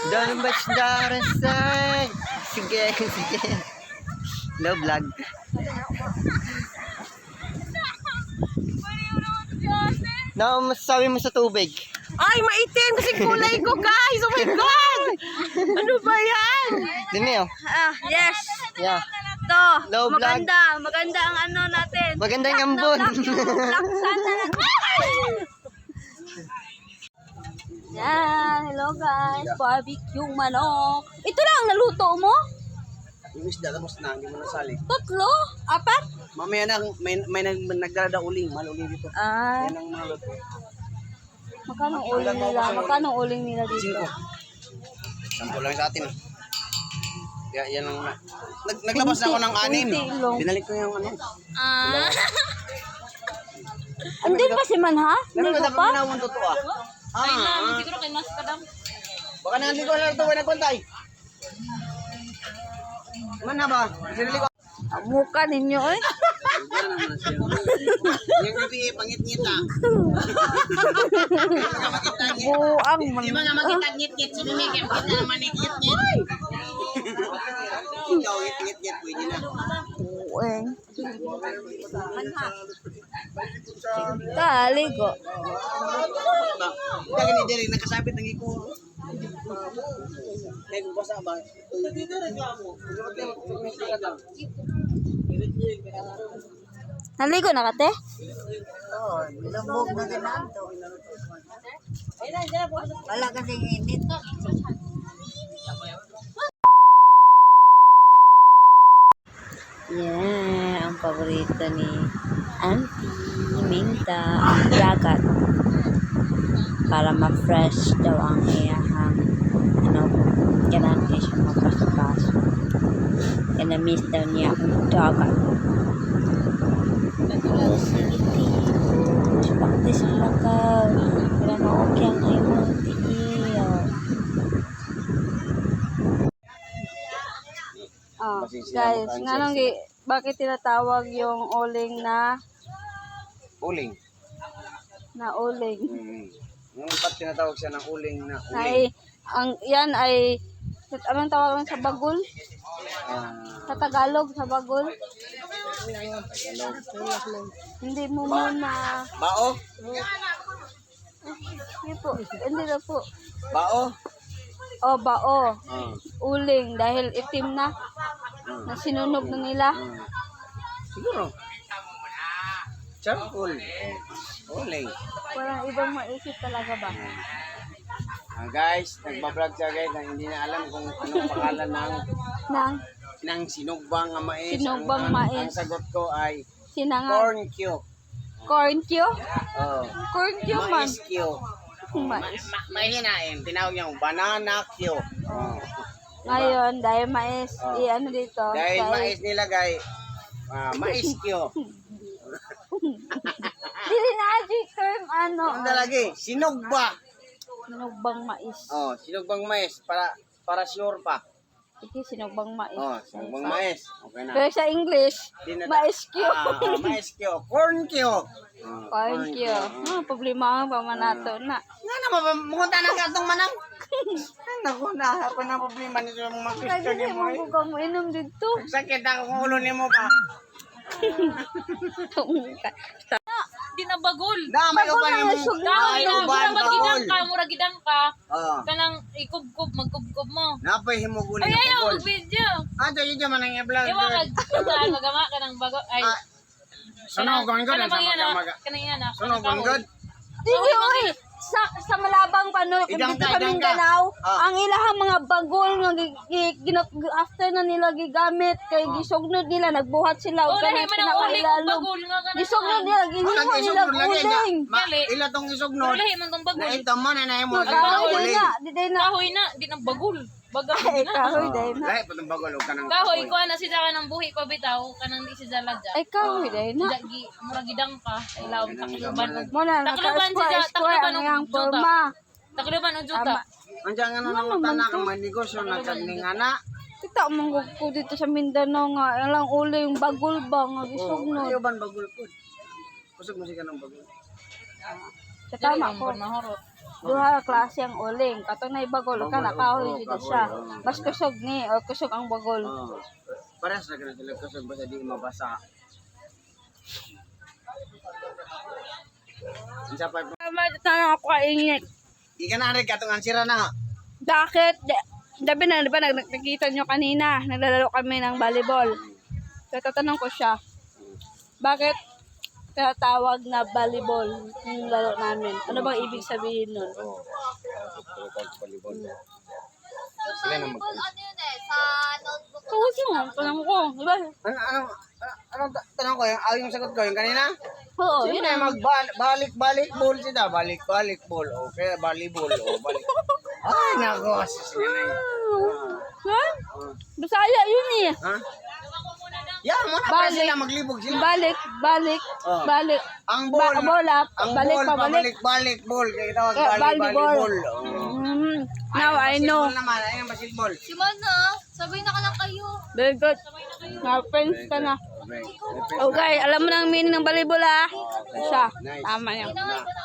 Don't much darasay. Sige, sige. Hello, vlog. No, masasabi mo sa tubig? Ay, maitim kasi kulay ko, guys! Oh my God! Ano ba yan? Dini oh. Ah, yes. Yeah. To, Low vlog. maganda. Maganda ang ano natin. Maganda yung ambon. Black yung black sana natin. Yan, hello guys. Barbecue manok. Ito lang ang naluto mo? Yung isda tapos na, hindi mo nasali. Tatlo? Apat? Mamaya na, may nagdala daw uling, mahal uling dito. Ah, Yan ang mga luto. Magkano ang uling nila? Magkano ang uling nila dito? Singko. 10 lang sa atin. Kaya yan ang naglabas na ako ng anim. Kunti lang. Binalik ko yung ano. Ah. Andun pa si Manha? Meron Hindi ba ko pa? dapat totoo ah? Ay, na, siguro kay Mas Kadam. Baka nandito ko lang ito, wala nagpantay. Man na ba? Sinili ko. Ang mukha ninyo eh. Yung gabi eh, pangit-ngit ah. Buang man. Di ba nga makita ngit-ngit si Mimi, kaya makita naman ni ngit-ngit. Ikaw, ngit-ngit, pwede na. Buang. Taligo. Ba? Hindi ka ni Derek, nakasabit ng iko. Kaya kung basa ba? Dito reklamo. Naligo na ka, te? Lubog na ganado. Wala kasing init. Yeah, ang paborito ni Auntie Minta, ang dagat. Para ma-fresh daw ang iyahang ano, kailangan kayo siya magpaso-paso. Kaya na-miss daw niya ang dagat. Oh, sige, Bakit sila ka? Para ma-okay ang imong tiil. Oh, guys, nganong bakit tinatawag yung uling na Uling. na uling? Yung ba't tinatawag siya ng uling na uling? Ay, ang yan ay, anong tawag lang sa bagul? Ah, Sa Tagalog, sa bagul? Tagalog. Hindi mo muna. Bao? Hindi po, hindi na po. Bao? O, bao. Ah. Uling, dahil itim na. Na sinunog na nila. Siguro. Charcoal. Uling. Walang ibang maisip talaga ba? Ah, guys, nagbablog siya guys na hindi na alam kung anong pangalan ng Nang ng sinugbang nga mais. Sinugbang Ang mais. Ang sagot ko ay sinanga. corn cube. Corn cue? Oh. Corn cue man. Mais cube. Mais. Mahinain, tinawag niya banana cube. Oh. Ngayon, dahil mais, Oh. i-ano dito. Dahil mais nilagay, mais cube. Dili na term ano. Ang talagi, sinugba. Sinugbang mais. Oh, sinugbang mais para para sure pa. Sige, sinugbang mais. Oh, sinugbang mais. Okay na. Pero sa English, Di na- mais Q. Ah, mais Q. Corn Q. Oh, Corn Q. Ah, problema ang pamanato na. Nga naman, mukunta na ka itong manang. Ay, naku, na, ako na problema nito yung mga Kasi Christian mo mo. Eh. ko ka mo inom dito. Sakit ang ulo ni mo pa. Di na bagol. Na, may Bagol uban na mo. yung sugnod. Kahoy May na, uban, mura bagol. magidang ka, mura gidang ka. Oh. Kanang ikubkob, magkubkob mo. Napay himugulin Ay, ang ayaw, bagol. mag-video. Ah, dyan dyan man ang i-vlog. Ewan ka, saan, magama ka ng bago. Ay, Ah, Sunog ang god. Kanang yan, ah. Maga. Kanang yan, ah. Sunog ang god. Dili oy. Sa Malabang pa no, Idang dito ka, sa idang ka. Mindanao, Ah. ang ilahang mga bagol nga after na nila gigamit kay gisugnod nila, nagbuhat sila Oh, og lahi kanang man ang uling og pinakailalom. bagol nga kanang. Gisugnod nila, gihimo nila uling. Ila tong Pero isugnod. lahi man tong bagol. Na ito man na mo. Kahoy Uling. na, di day na. Kahoy na, di na bagol. Baga Ay, na. kahoy day na. Lahi pa tong bagol og kanang Kahoy ko na sila ka ng buhi pa bitaw kanang di si Jaladja. Ay, kahoy day na. Gi mura gidang ka ilaw takluban og Mo na, Takluban naka-square, siya, square takluban ang og iyang juta. forma. Takluban og juta. Andiyan nga nang utana kang may negosyo nagkagning ana. Kita mong ko dito sa Mindanao nga, alang uling bagol ba nga Oh, gisugnod. ayaw ban bagol po. Kusog mo siya ng bagol. Sa tama ko. Mahorot. Duha ka klase ang uling. Katong nay bagol ka Bagol, na kahoy oo, jud kahoy, siya. oo. Mas kusog ni o kusog ang bagol. Oh. Parehas na ganun sila kasi basta di mabasa. Unsa pa? Tama na ako kainit. Ika na rin katong ansira na. Bakit? Dabi na, di ba, nakita nyo kanina, naglalaro kami ng volleyball. So, tatanong ko siya, bakit tinatawag na volleyball yung laro namin? Ano bang ibig sabihin nun? Oh. Volleyball. Yung Sila na mag- volleyball, ano yun eh, sa notebook. Tungkol yun, tanong ko, di ba? Ano ano ano tanong ko yung ah, yung sagot ko yung kanina? Oo, yun Siyempre, ang magbalik balik ball sila, balik balik ball. Okay, volleyball oh, balik. Ay nako, sige na. Ha? Bisaya yun eh. Ha? Yeah, muna pa Balik. sila maglibog sila. Balik, balik, Oh. balik. Ang ball, Bola, ang balik, ball, pabalik. pabalik, balik, ball. Kaya tawag Eh, bali, volleyball. volleyball. Oh. Now I know. Basketball naman, ayun basketball. Si Mano, sabay na ka lang kayo. Very good. Na-friends ka na. Okay. Okay, alam mo na ang meaning ng volleyball ah. Siya. Nice. Tama yan. Ikaw na, ikaw na.